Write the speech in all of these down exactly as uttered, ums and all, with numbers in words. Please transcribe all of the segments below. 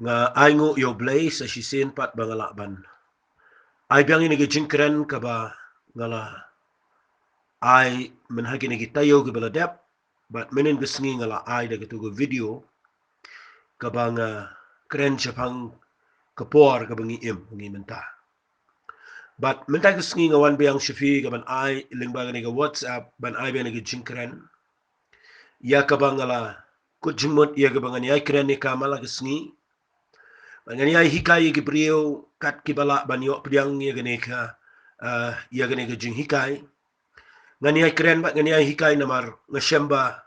Nga ai nguh ïa U Blei sa shisien pat ba nga lah ban ai biang ïa kane ka jingkren kaba nga la ai mynha kine ki taïew kiba la dep, bad mynhynnin ka sngi nga la ai da katu ka video kaba nga kren shaphang ka por kaba ngi im, ngi mynta. Bad mynta ka sngi nga wan biang sha phi kaban ai lyngba kane ka WhatsApp, ban ai biang ïa kane ka jingkren ïa kaba nga la kut jingmut ïa kaba ngan ïai kren ïa ka man la ka sngi. Bad ngan ïai hikai ïa ki briew kat kiba lah ban ïoh pdiang ïa kane ka, ah, ïa kane ka jinghikai. Ngan ïai kren bad ngan ïai hikai namar nga shem ba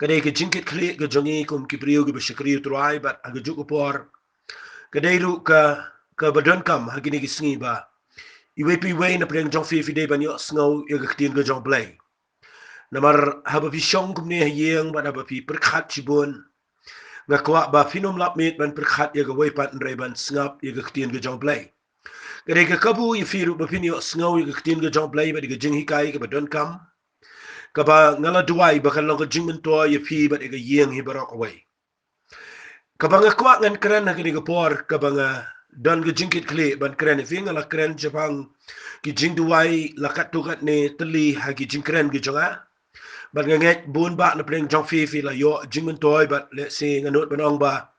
ka dei ka jingkitkhlieh ka jong ngi kum ki briew kiba shakri U Trai, bad ha kajuh ka por ka dei ruh ka, kaba donkam ha kine ki sngi ba iwei pa iwei na pdeng jong phi phi dei ban ïohsngew ïa ka ktien ka jong U Blei. Namar haba phi shong kumne ha ïing bad haba phi pyrkhat shibun, nga kwah ba phin ym lap miet ban pyrkhat ïa kawei pat, hynrei ban sngap ïa ka ktien ka jong U Blei. Ka dei ka kabu ïa phi ruh ba phin ïohsngew ïa ka ktien ka jong U Blei bad ïa ka jinghikai kaba donkam, kaba nga la duwai ba kan long ka jingmyntoi ïa phi bad ïa ka ïing hi baroh kawei. Kaba nga kwah ngan kren ha kane ka por kaba nga don ka jingkitkhlieh ban kren ïa phi, nga la kren shaphang ki jingduwai la katto katne tylli ha ki jingkren ki jong nga. Bad nga ngeit bun bah na pdeng jong phi phi la ïoh jingmyntoi, bad lehse nga nud ban ong ba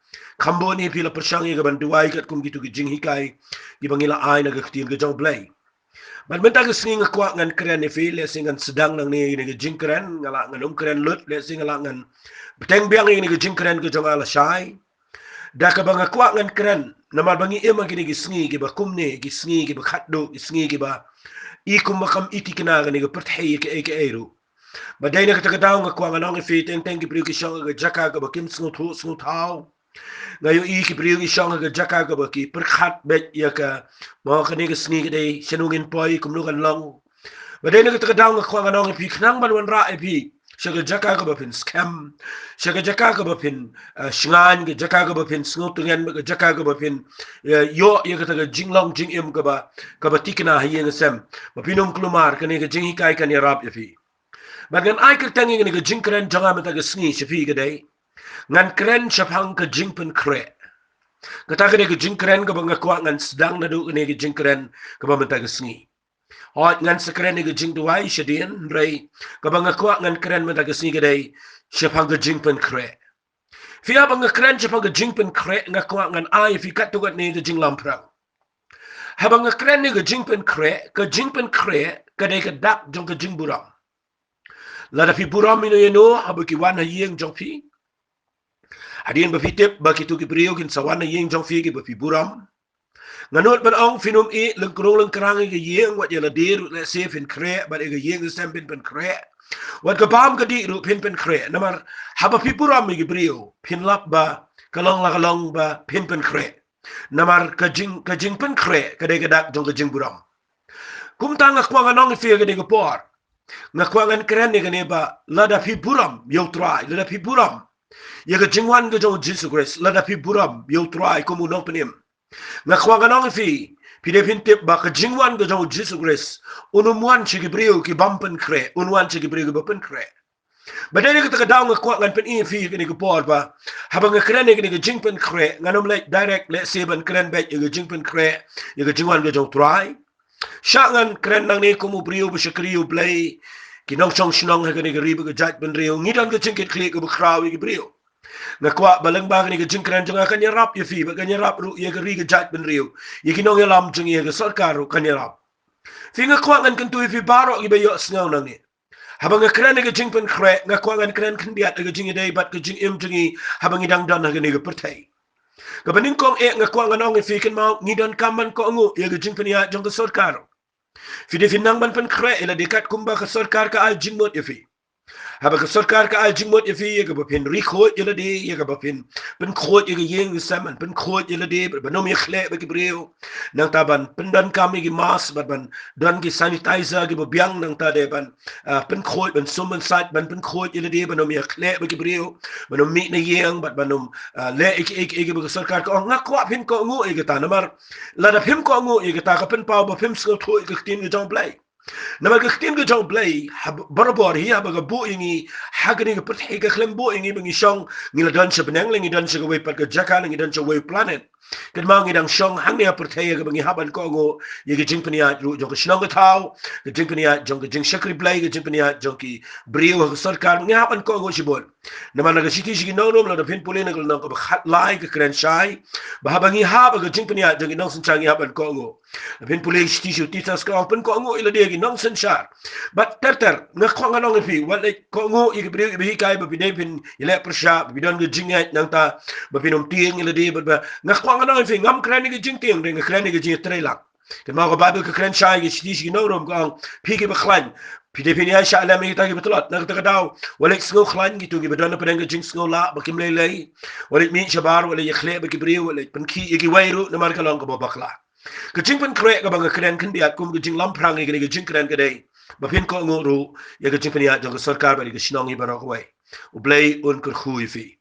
kham bun hi phi la pyrshang ïa kaban duwai katkum kitu ki jinghikai kiba ngi la ai na ka ktien ka jong U Blei. Bad mynta ka sngi nga kwah ngan kren ïa phi, lehse ngan sdang nangne ïa kane ka jingkren, nga lah ngan ym kren lut, lehse nga lah ngan bteng biang ïa kane ka jingkren ka jong nga lashai. Da kaba nga kwah ngan kren namar ba ngi im ha kine ki sngi kiba kumne, ki sngi kiba khatduh, ki sngi kiba i kumba kam i thikna kane ka pyrthei ïa kaei kaei ruh. Bad dei na kata ka daw nga kwah ngan ong ïa phi, teng teng ki briew ki shong ha ka jaka kaba kim sngewthuh sngewthaw. Nga ïohi ki briew ki shong ha ka jaka kaba ki pyrkhat beit ïa ka, mo, kane ka sngi ka dei shano ngin poi, kumno kan long. Bad dei na kata ka daw nga kwah ngan ong ïa phi, khnang ban wanrah ïa phi sha ka jaka kaba phin skhem, sha ka jaka kaba phin, eh, shngaiñ, ka jaka kaba phin sngewtngen, ka jaka kaba phin, eh, ïoh ïa kata ka jinglong jingim kaba, kaba thikna ha ïing ha sem. Ba phin ym kulmar, kane ka jinghikai kan ïarap ïa phi. Bad ngan ai kyrteng ïa kane ka jingkren jong nga mynta ka sngi sha phi ka dei, ngan kren shaphang ka jingpynkhreh. Kata ka dei ka jingkren kaba nga kwah ngan sdang naduh kane ka jingkren kaba mynta ka sngi. Hooid, ngan sa kren ïa ka jingduwai shadien, hynrei kaba nga kwah ngan kren mynta ka sngi ka dei shaphang ka jingpynkhreh. Phi, haba nga kren shaphang ka jingpynkhreh, nga kwah ngan ai ïa phi katto katne ka jinglamphrang. Haba nga kren ïa ka jingpynkhreh, ka jingpynkhreh ka dei ka dak jong ka jingburom. Lada phi burom ïano ïano haba ki wan ha ïing jong phi, hadien ba phi tip ba kitu ki briew kin sa wan ha ïing jong phi kiba phi burom, nga nud ban ong phin ym ïeh lyngkrung lyngkrang ïa ka ïing, wat ïa lade ruh lehse phin khreh, bad ïa ka ïing sem phin pynkhreh, wat ka bam ka dih ruh phin pynkhreh. Namar haba phi burom ïa ki briew, phin lap ba ka long la ka long ba phin pynkhreh. Namar ka jing, ka jingpynkhreh ka dei ka dak jong ka jingburom. Kumta nga kwah ngan ong ïa phi ha kane ka por, nga kwah ngan kren ïa kane ba lada phi burom ïa U Trai, lada phi burom ïa ka jingwan ka jong U Jisu Khrist, lada phi burom ïa U Trai kum u Nongpynim, nga kwah ngan ong ïa phi, phi dei phin tip ba ka jingwan ka jong U Jisu Khrist un ym wan sha ki briew ki bym pynkhreh, un wan sha ki briew kiba pynkhreh. Bad dei na kata ka daw nga kwah ngan pyni ïa phi ha kane ka por ba haba nga kren ïa kane ka jingpynkhreh, ngan ym leit direct lehse ban kren beit ïa ka jingpynkhreh ïa ka jingwan ka jong U Trai. Shah ngan kren nangne kum u briew ba shakri U Blei. Ki nongshong shnong ha kane ka ri bad ka jaitbynriew, ngi don ka jingkitkhlieh kaba khraw ïa ki briew. Nga kwah ba lyngba kane ka jingkren jong nga kan ïarap ïa phi bad kan ïarap ruh ïa ka ri ka jaitbynriew. Ïa ki nongïalam jong ngi ha ka sorkar ruh kan ïarap. Phi, nga kwah ngan kyntu ïa phi baroh kiba ïohsngew nangne. Haba nga kren ïa ka jingpynkhreh, nga kwah ngan kren khyndiat ïa ka jingïadei bad ka jingim jong ngi haba ngi dang don ha kane ka pyrthei. Kaba nyngkong eh nga kwah ngan ong ïa phi, kynmaw, ngi donkam ban kohnguh ïa ka jingpynïaid jong ka sorkar. Phi dei phin nang ban pynkhreh ïa lade katkum ba ka sorkar ka ai jingmut ïa phi. Haba ka sorkar ka ai jingmut ïa phi ïa kaba phin ri khuid ïa lade, ïa kaba phin pynkhuid ïa ka ïing ka sem, ban pynkhuid ïa lade, ban ym ïakhleh bad ki briew. Nangta ban pyndonkam ïa ki mask, bad ban don ki sanitizer kiba biang, nangta de ban, ah, pynkhuid, ban sum ban sait, ban pynkhuid ïa lade, ban ym ïakhleh bad ki briew, ban ym mih na ïing, bad ban ym, ah, leh ïa ki, ïa ki, ïa kiba ka sorkar ka ong. Nga kwah phin kohnguh ïa kata, namar lada phim kohnguh ïa kata ka pynpaw ba phim sngewthuh ïa ka ktien ka jong U Blei. Namar ka ktien ka jong U Blei, ha, barabor hi haba ka buh ïa ngi ha kane ka pyrthei ka khlem buh ïa ngi ba ngi shong, ngi la don sha bneng, la ngi don sha kawei pat ka jaka, la ngi don sha kawei planet. Kynmaw ngi dang shong hangne ha pyrthei ïa kaba ngi hap ban kohnguh ïa ka jingpynïaid ruh jong ka shnong ka thaw, ka jingpynïaid jong ka jingshakri Blei, ka jingpynïaid jong ki briew ha ka sorkar, ngi hap ban kohnguh shibun. Namar na ka shithi sha ki nong Rom, lada phin pule na ka lynnong kaba khatlai ka kren shai ba haba ngi hap ha ka jingpynïaid jong ki nongsynshar ngi hap ban kohnguh. Lada phin pule shithi sha u Titus ka ong, pynkohnguh ïa lade ki nongsynshar. Bad ter ter, nga kwah ngan ong ïa phi, wat leh kohnguh ïa ki briew kiba hikai ba phi dei phin ïaleh pyrshah, ba phi don ka jingngeit nangta ba phin ym tieng ïa lade, bad ba, nga kwah ngan ong ïa phi, ngam kren ïa ka jingtieng, hynrei nga kren ïa ka jingïatreilang. Kynmaw ka Baibl ka kren shai, ka shithi sha ki nong Rom ka ong, phi kiba khlaiñ, phi dei phin ïaishah lem ïa kita kiba tlot. Na kata ka daw, wat leh sngew khlaiñ kito kiba don hapdeng ka jingsngewlah ba kim lei lei. Wat leh mih shabar, wat leh ïakhleh bad ki briew, wat leh pynkhih ïa kiwei ruh namar ka long kaba bakla. Ka jingpynkhreh kaba nga kren khyndiat kum ka jinglamphrang ïa kane ka jingkren ka dei ba phin kohnguh ruh ïa ka jingpynïaid jong ka sorkar bad ïa ka shnong hi baroh kawei. U Blei un kyrkhu ïa phi.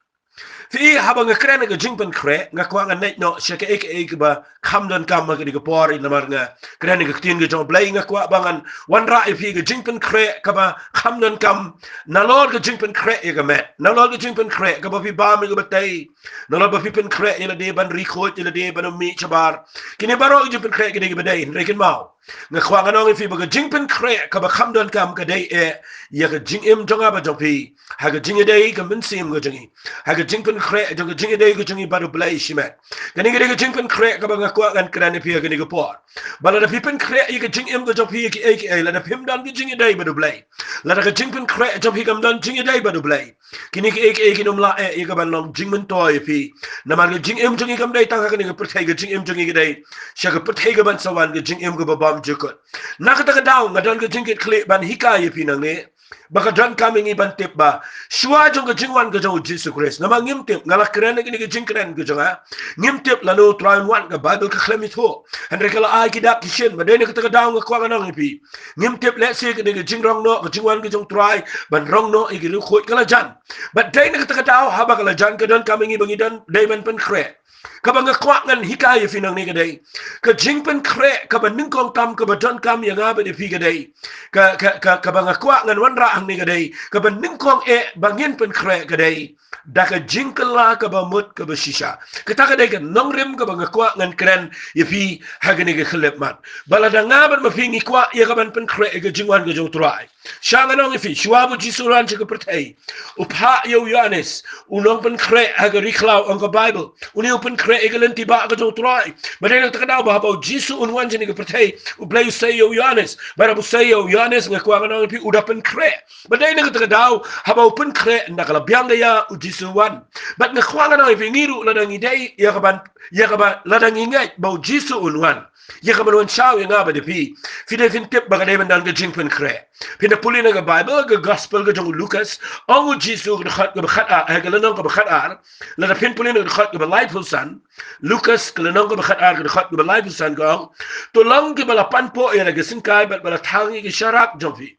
Phi, haba nga kren ïa ka jingpynkhreh, nga kwah ngan leit noh sha kaei kaei kaba kham donkam ha kane ka por, namar nga kren ïa ka ktien ka jong U Blei, nga kwah ba ngan wanrah ïa phi ka jingpynkhreh kaba kham donkam. Nalor ka jingpynkhreh ïa ka met, nalor ka jingpynkhreh kaba phi bam ïa kaba tei, nalor ba phi pynkhreh ïa lade ban ri khuid, ïa lade ban ym mih shabar. Kine baroh ka jingpynkhreh ki dei kiba dei, hynrei kynmaw, nga kwah ngan ong ïa phi ba ka jingpynkhreh kaba kham donkam ka dei eh ïa ka jingim jong nga bad jong phi ha ka jingïadei ka mynsiem ka jong ngi, ha ka jingpynkhreh jong ka jingïadei ka jong ngi bad U Blei shimet. Kane ka dei ka jingpynkhreh kaba nga kwah ngan kren ïa phi ha kane ka por. Ba lada phi pynkhreh ïa ka jingim ka jong phi ïa kiei kiei, lada phim don ka jingïadei bad U Blei, lada ka jingpynkhreh jong phi kam don jingïadei bad U Blei, kine kiei kiei kin ym lah eh ïa ka ban long jingmyntoi ïa phi. Namar ka jingim jong ngi kam dei tang ha kane ka pyrthei, ka jingim jong ngi ka dei sha ka pyrthei kaban sa wan, ka jingim kaba bymjukut. Na kata ka daw nga don ka jingkitkhlieh ban hikai ïa phi nangne ba ka donkam ïa ngi ban tip ba shuwa jong ka jingwan ka jong U Jisu Khrist, namar ngim tip, nga la kren ïa kane ka jingkren ka jong nga, ngim tip lano U Trai un wan, ka Baibl ka khlem ithuh. Hynrei ka la ai ki dak ki shin, ba dei na kata ka daw nga kwah ngan ong ïa phi, ngim tip, lehse ka dei ka jingrong noh, ka jingwan ka jong U Trai ban rong noh ïa ki riewkhuid ka la jan. Bad dei na kata ka daw haba ka la jan ka donkam ïa ngi ba ngi don, dei ban pynkhreh. Kaba nga kwah ngan hikai ïa phi nangne ka dei ka jingpynkhreh kaba nyngkong tam kaba donkam ïa nga bad ïa phi ka dei, ka, ka, ka, kaba nga kwah ngan wanrah hangne ka dei, kaba nyngkong eh ba ngin pynkhreh ka dei da ka jingkylla kaba mut kaba shisha. Kata ka dei ka nongrim kaba nga kwah ngan kren ïa phi ha kane ka khyllipmat. Ba lada nga bad ma phi ngi kwah ïa ka ban pynkhreh ïa ka jingwan ka jong U Trai, sha ngan ong ïa phi, shuwa ba U Jisu un wan sha ka pyrthei, u phah ïa u Ïoannis, u nongpynkhreh ha ka ri khlaw, ong ka Baibl, une u pynkhreh ïa ka lynti bah ka jong U Trai. Ba dei na kata ka daw ba haba U Jisu un wan shane ka pyrthei, U Blei u sei ïa u Ïoannis, bad haba u sei ïa u Ïoannis, nga kwah ngan ong ïa phi, u da pynkhreh. Ba dei na kata ka daw haba u pynkhreh, ynda ka la biang ka ïa, U Jisu u wan. Bad nga kwah ngan ong ïa phi, ngi ruh lada ngi dei ïa ka ban, ïa kaba, lada ngi ngeit ba U Jisu un wan, ïa ka ban wan shaw ïa nga bad ïa phi, phi dei phin tip ba ka dei ban don ka jingpynkhreh. Phin da pule na ka Baibl, ka Gospel ka jong u Lukas, ong U Jisu, ka dkhot kaba khatar, eh, ka lynnong kaba khatar, lada phin pule na ka dkhot kaba laiphew san, Lukas ka lynnong kaba khatar, ka dkhot kaba laiphew san, ka ong, to long kiba la panpoh ïa la ka syngkai bad ba la thang ïa ka sharak jong phi.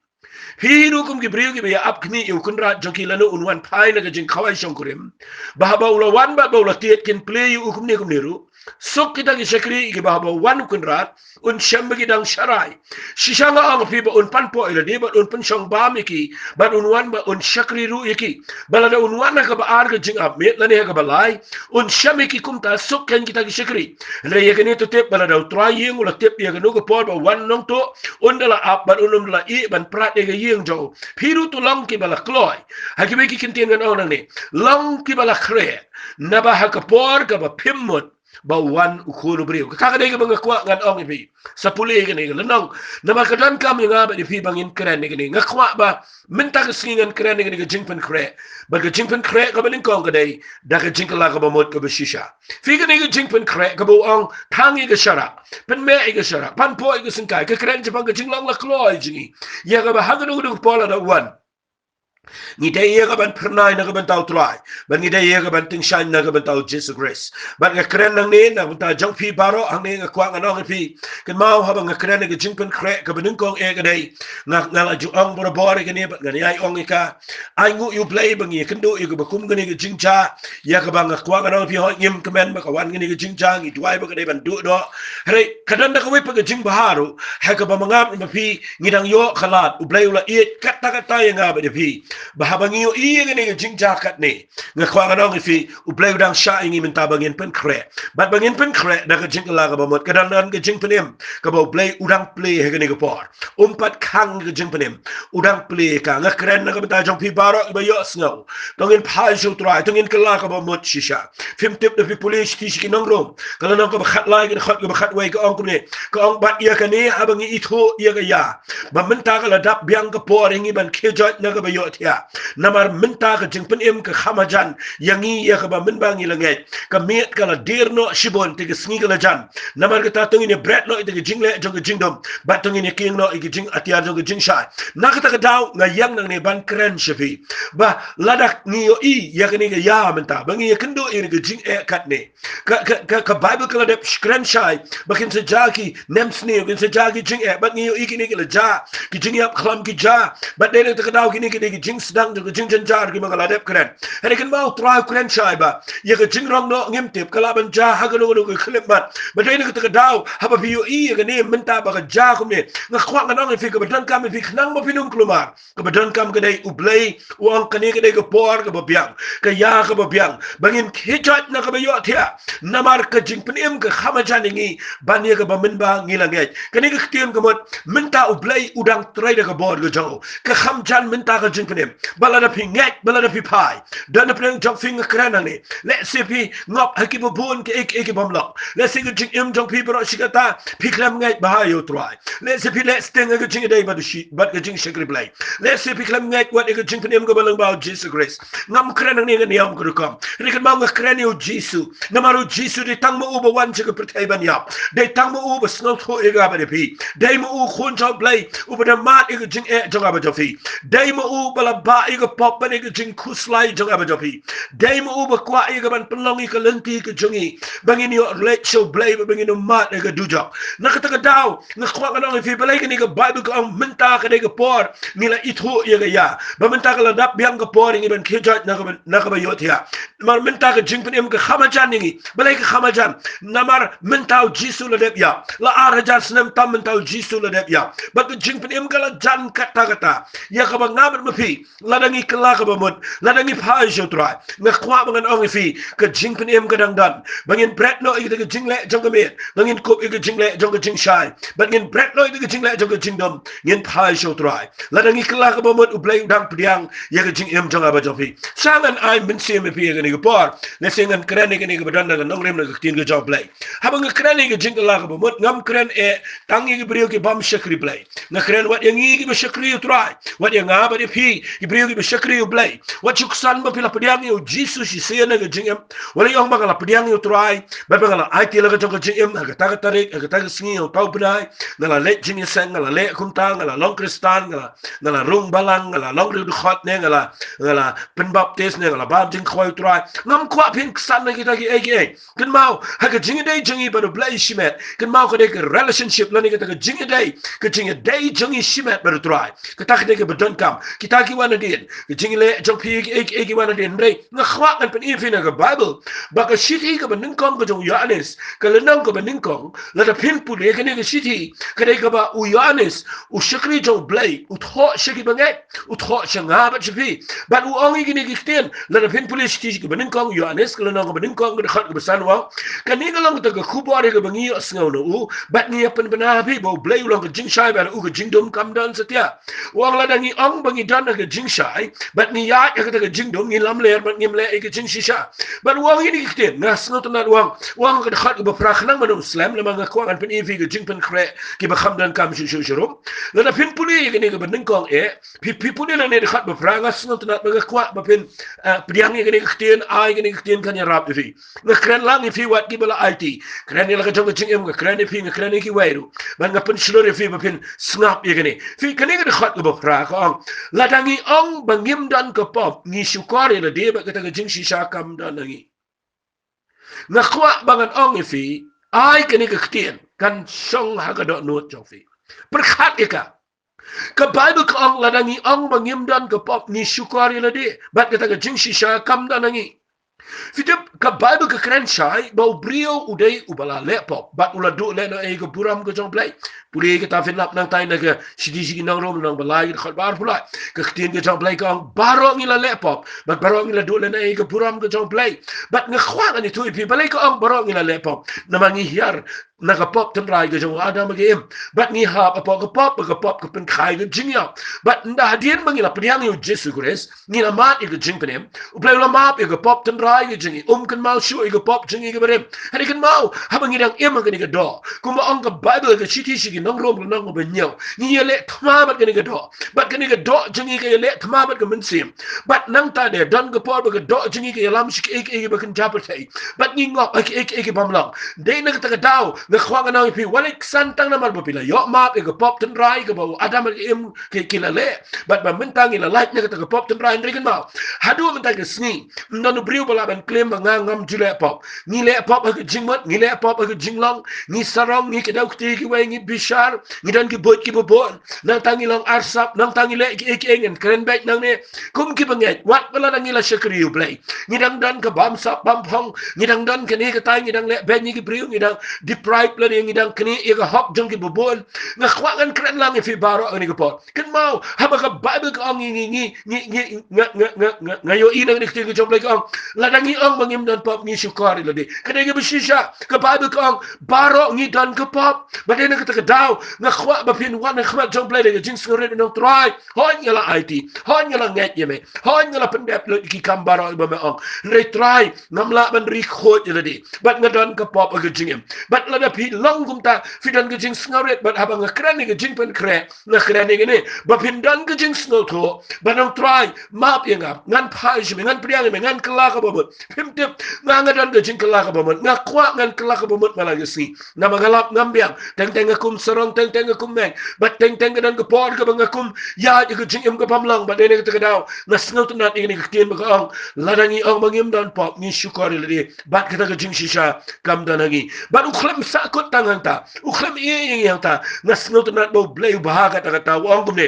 Phi ruh kum ki briew kiba ïa ap khmih ïa u kynrad jong ki lano un wan phai na ka jingkhawai shongkurim, ba haba u la wan bad ba u la tied kin plie ïa u kumne kumne ruh. Suk kita ki shakri kiba haba u wan u kynrad un shem ba ki dang sharai. Shisha nga ong ïa phi ba un panpoh ïa lade bad un pynshong bam ïa ki, bad un wan bad un shakri ruh ïa ki. Ba lada un wan ha kaba ar ka jingap miet lane ha kaba lai, un shem ïa ki kumta, suk kein kita ki shakri. Hynrei ïa kane to tip ba lada u trai ïing u la tip ïa kano ka por ba wan nongtuh, un da la ap bad un ym da la ïeh ban prat ïa ka ïing jong u. Phi ruh to long kiba la kloi. Ha kiwei ki ktien ngan ong nangne, long kiba la khreh, naba ha ka por kaba phim mut ba u wan U Khun u briew. Kata ka dei kaba nga kwah ngan ong ïa phi. Sa pule ïa kane ka lynnong, namar ka donkam ïa nga bad ïa phi ba ngin kren ïa kane. Nga kwah ba mynta ka sngi ngan kren ïa kane ka jingpynkhreh. Bad ka jingpynkhreh kaba nyngkong ka dei da ka jingkylla kaba mut kaba shisha. Phi, kane ka jingpynkhreh kaba u ong thang ïa ka sharak, pynmeh ïa ka sharak, panpoh ïa ka syngkai, ka kren shaphang ka jinglong la kloi jong ngi, ïa kaba ha kano kano ka por lada u wan, Ngi dei ïa ka ban phyrnai na ka bynta u Trai, bad ngi dei ïa ka ban tyngshaiñ na ka bynta u Jisu Khrist. Bad nga kren nangne na ka bynta jong phi baroh hangne, nga kwah ngan ong ïa phi, kynmaw haba nga kren ïa ka jingpynkhreh kaba nyngkong eh ka dei, nga, nga la ju ong barabor ïa kane bad ngan ïai ong ïa ka. Ai nguh ïa u Blei ba ngi ïakynduh ïa kaba kum kane ka jingjia, ïa kaba nga kwah ngan ong ïa phi, hooid ngim kmen ba ka wan kane ka jingjia, ngi duwai ba ka dei ban duh noh. Hynrei ka don da kawei pat ka jingbha ruh, ha kaba ma nga bad ma phi ngi dang ïoh ka lad, u Blei u la ïeit katta katta ïa nga bad ïa phi, ba haba ngi ïohi ïa kane ka jingjia katne, nga kwah ngan ong ïa phi, u Blei u dang shah ïa ngi mynta ba ngin pynkhreh. Bad ba ngin pynkhreh da ka jingkylla kaba mut, ka dang don ka jingpynim kaba u Blei u dang plie ha kane ka por. Um pat khang ka jingpynim, u dang plie ka. Nga kren na ka bynta jong phi baroh kiba ïohsngew, to ngin phai sha u Trai, to ngin kylla kaba mut shisha. Phim tip da phi pule shithi sha ki nong Rom, ka lynnong kaba khatlai, ka dkhot kaba khatwei, ka ong kumne, ka ong, bad ïa kane haba ngi ithuh ïa ka ïa, ba mynta ka la dap biang ka por ïa ngi ban khie joit na kaba ïohthiah. Namar mynta ka jingpynim ka kham hajan ïa ngi, ïa kaba mynba ngi la ngeit, ka miet ka la dier noh shibun, te ka sngi ka la jan. Namar kata to ngin ïa bret noh ïa ka jingleh jong ka jingdum, bad to ngin ïa kieng noh ïa ka jingatiar jong ka jingshai. Na kata ka daw nga ïeng nangne ban kren sha phi, ba lada ngi ïohi ïa kane ka ïa mynta, ba ngi ïakynduh ïa ka jingeh katne, ka, ka, ka, ka Baibl ka la dep kren shai ba kin sa jia ki nemsniew, kin sa jia ki jingeh, bad ngi ïohi kine ki la jia, ki jingïap khlam ki jia, bad dei na kata ka daw kine ki dei ki jingsdang jong ka jingjynjar kiba nga la dep kren. Hynrei kynmaw u Trai u kren shai ba ïa ka jingrong noh ngim tip, ka lah ban jia ha kano kano ka khyllipmat. Bad dei na kata ka daw haba phi ïohi ïa kane mynta ba ka jia kumne, nga kwah ngan ong ïa phi, kaba donkam ïa phi khnang ba phin ym kulmar, kaba donkam ka dei u Blei u ong kane ka dei ka por kaba biang, ka ïa kaba biang, ba ngin khie joit na kaba ïohthiah. Namar ka jingpynim ka kham hajan ïa ngi ban ïa kaba mynba ngi la ngeit. Kane ka ktien ka mut mynta u Blei u dang trei da ka bor ka jong u. Ka kham jan mynta ka jingpynim, ba lada phi ngeit, ba lada phi phai. Don na pdeng jong phi, nga kren hangne, lehse phi ngop ha kiba bun kiei kiei ki bym long. Lehse ka jingim jong phi baroh shi katta phi khlem ngeit bha ïa u Trai. Lehse phi leh sting ha ka jingïadei bad u shi-, bad ka jingshakri Blei. Lehse phi khlem ngeit wat ïa ka jingpynim kaba lyngba u Jisu Khrist. Ngam kren hangne ngan ïam ka rukom. Hynrei kynmaw nga kren ïa u Jisu. Namar u Jisu dei tang ma u ba wan sha ka pyrthei ban ïap. Dei tang ma u ba sngewthuh ïa nga bad ïa phi. Dei ma u Khun jong u Blei uba da mad ïa ka jingeh jong nga bad jong phi. Dei ma u ba la bah ïa ka pop bad ïa ka jingkhuslai jong nga bad jong phi. Dei ma u ba kwah ïa ka ban pynlong ïa ka lynti ka jong ngi, ba ngin ïoh leit sha u Blei, ba ngin ym mad ïa ka dujok. Na kata ka daw nga kwah ngan ong ïa phi, balei kane ka Baibl ka ong mynta ka dei ka por ngi la ithuh ïa ka ïa, ba mynta ka la dap biang ka por ïa ngi ban khie joit na kaba, na kaba ïohthiah. Namar mynta ka jingpynim ka kham hajan ïa ngi. Balei ka kham hajan? Namar mynta u Jisu la dep ïap. La ar hajar snem tam mynta u Jisu la dep ïap. Bad ka jingpynim ka la jan katta katta. Ïa kaba nga bad ma phi, lada ngi kylla kaba mut, lada ngi phai sha u Trai, nga kwah ba ngan ong ïa phi, ka jingpynim ka dang don. Ba ngin bret noh ïa kata ka jingleh jong ka miet, ba ngin kup ïa ka jingleh jong ka jingshai, ba ngin bret noh ïa kata ka jingleh jong ka jingdum, ngin phai sha u Trai. Lada ngi kylla kaba mut, u Blei u dang pdiang ïa ka jingim jong nga bad jong phi. Sa ngan ai mynsiem ïa phi ïa kane ka por. Lehse ngan kren ïa kane kaba don na ka nongrim na ka ktien ka jong u Blei. Haba nga kren ïa ka jingkylla kaba mut, ngam kren eh tang ïa ki briew ki bym shakri Blei. Nga kren wat ïa ngi kiba shakri u Trai, wat ïa nga bad ïa phi, ki briew kiba shakri u Blei. Wat shu ksan ba phi la pdiang ïa u Jisu shisien ha ka jingim. Wat la ong ba nga la pdiang ïa u Trai, bad ba nga la aiti la ka jong ka jingim ha kata ka tarik, ha kata ka sngi, ha uta u bnai. Nga la leit jingïaseng, nga la leh kumta, nga la long Khristan, nga la, nga la rung balang, nga la long riewdkhot ne, nga la, nga la pynbaptis ne, nga la bam jingkhawai u Trai. Ngam kwah phin ksan na kita kiei kiei. Kynmaw, ha ka jingïadei jong ngi bad u Blei shimet, kynmaw ka dei ka relationship lane kata ka jingïadei, ka jingïadei jong ngi shimet bad u Trai. Kata ka dei kaba donkam. Kita ki wan hadien, ka jingïaleh jong phi ki, ki, ki wan hadien. Hynrei nga kwah ngan pyni ïa phi na ka Baibl ba ka shithi kaba nyngkong ka jong u Ïoannis, ka lynnong kaba nyngkong, lada phin pule kane ka shithi, ka dei kaba u Ïoannis, u shakri jong u Blei, u thoh sha ki bangeit, u thoh sha nga bad sha phi. Bad u ong ïa kine ki ktien, lada phin pule shithi kaba nyngkong u Ïoannis, ka lynnong kaba nyngkong, ka dkhot kaba san, u ong, kane ka long kata ka khubor ïa kaba ngi ïohsngew na u bad ngi ïa pynbna ha phi, ba u Blei u long ka jingshai bad u ka jingdum kam don satia. U ong lada ngi ong ba ngi don ha ka jingshai bad ngi ïaid ha kata ka jingdum, ngi lamler bad ngim leh ïa ka jingshisha. Bad u ong ïa kine ki ktien, nga sngewtynnat, u ong, u ong ka dkhot kaba phra, khnang ban ym slem, namar nga kwah ngan pyni ïa phi ka jingpynkhreh kiba kham donkam shuh shuh sharum. Lada phin pule ïa kane kaba nyngkong eh, phi, phi pule nangne dkhot ba phra, nga sngewtynnat ba nga kwah ba phin, eh, pdiang ïa kane ka ktien, ai kane ka ktien kan ïarap ïa phi. Nga kren lang ïa phi wat kiba la aiti. Kren ïa la ka jong ka jingim, nga kren ïa phi, nga kren ïa kiwei ruh. Bad nga pynshlur ïa phi ba phin sngap ïa kane. Phi, kane ka dkhot kaba phra ka ong, lada ngi ong ba ngim don ka pop, ngi shukor ïa lade bad kata ka jingshisha kam don ha ngi. Nga kwah ba ngan ong ïa phi, ai kane ka ktien kan shong ha ka dohnud jong phi. Pyrkhat ïa ka. Ka Baibl ka ong lada ngi ong ba ngim don ka pop, ngi shukor ïa lade bad kata ka jingshisha kam don ha ngi. Phi tip, ka Baibl ka kren shai ba u briew u dei uba la leh pop bad u la duh lehnohei ïa ka burom ka jong U Blei. Pule kata phin lap nangtai na ka shithi sha ki Nong Rom lynnong ba lai, ka dkhot ba arphew lai. Ka ktien ka jong U Blei ka ong baroh ngi la leh pop bad baroh ngi la duh lehnohei ïa ka burom ka jong U Blei. Bad nga kwah ngan ïathuh ïa phi balei ka ong baroh ngi la leh pop. Namar ngi hiar na ka pop tynrai ka jong u Adam bad ka Im. Bad ngi hap hapoh ka pop, bad ka pop ka pynkha ïa ka jingïap. Bad ynda hadien ba ngi la pdiang ïa U Jisu Khrist, ngi la mad ïa ka jingpynim. U Blei u la map ïa ka pop tynrai ka jong ngi, um kynmaw shuh ïa ka pop jong ngi kaba rim. Hynrei kynmaw, haba ngi dang im ha kane ka doh, kumba ong ka Baibl ha ka shithi sha ki Nong Rom lynnong ba hynñiew, ngi ïaleh thma bad kane ka doh. Bad kane ka doh jong ngi ka ïaleh thma bad ka mynsiem. Bad nangta de don ka por ba ka doh jong ngi ka ïalam sha kiei kiei kiba kynja pyrthei. Bad ngi ngop ha kiei kiei ki bym long. Dei na kata ka daw nga kwah ngan ong ïa phi, wat leit ksan tang namar ba phi la ïoh map ïa ka pop tynrai kaba u Adam bad ka Im ki, ki la leh. Bad ba mynta ngi la lait na kata ka pop tynrai. Hynrei kynmaw, haduh mynta ka sngi ym don u briew ba lah ban claim ba nga ngam ju leh pop. Ngi leh pop ha ka jingmut, ngi leh pop ha ka jinglong. Ngi sarong, ngi kdew kti kiwei, ngi bishar, ngi don ki buit kiba bun. Nangta ngi long arsap, nangta ngi leh kiei kiei, ngan kren beit nangne kum ki bangeit, wat ba lada ngi la shakri U Blei. Ngi dang don ka bamsap bamphong, ngi dang don kane katai, ngi dang leh beiñ ïa ki briew, ngi dang deprive lane ngi dang knieh ïa ka hok jong kiba bun. Nga kwah ngan kren lang ïa phi baroh ha kane ka por. Kynmaw, haba ka Baibl ka ong ngi, ngi, ngi, ngi, ngi, nga, nga, nga, nga, nga ïohi na kane ka ktien ka jong U Blei ka ong, lada ngi ong ba ngim don pop, ngi shukor ïa lade. Ka dei kaba shisha, ka Baibl ka ong baroh ngi don ka pop. Bad dei na kata ka daw nga kwah ba phin wan ha khmat jong U Blei da ka jingsngewrit, ban ong Trai, hooid nga la aiti, hooid nga la ngeit ïa me, hooid nga la pyndep lut ïa ki kam baroh ba me ong. Hynrei Trai, ngam lah ban ri khuid ïa lade. Bad nga don ka pop ha ka jingim. Bad lada phi long kumta, phi don ka jingsngewrit, bad haba nga kren ïa ka jingpynkhreh, nga kren ïa kane, ba phin don ka jingsngewthuh ban ong Trai, map ïa nga, ngan phai sha me, ngan pdiang ïa me, ngan kylla kaba mut. Phim tip, nga, nga don ka jingkylla kaba mut. Nga kwah ngan kylla kaba mut man la ka sngi. Namar nga lap ngam biang, teng teng nga kum sarong, teng teng nga kum meng, bad teng teng ka don ka por kaba nga kum ïaid ïa ka jingim ka bym long. Bad dei na kata ka daw nga sngewtynnad ïa kane ka ktien ba ka ong, lada ngi ong ba ngim don pop, ngi shukor ïa lade bad kata ka jingshisha kam don ha ngi. Bad u khlem sahkut tang hangta, u khlem ïeh ïa ngi hangta. Nga sngewtynnad ba U Blei u bha kata kata, u ong kumne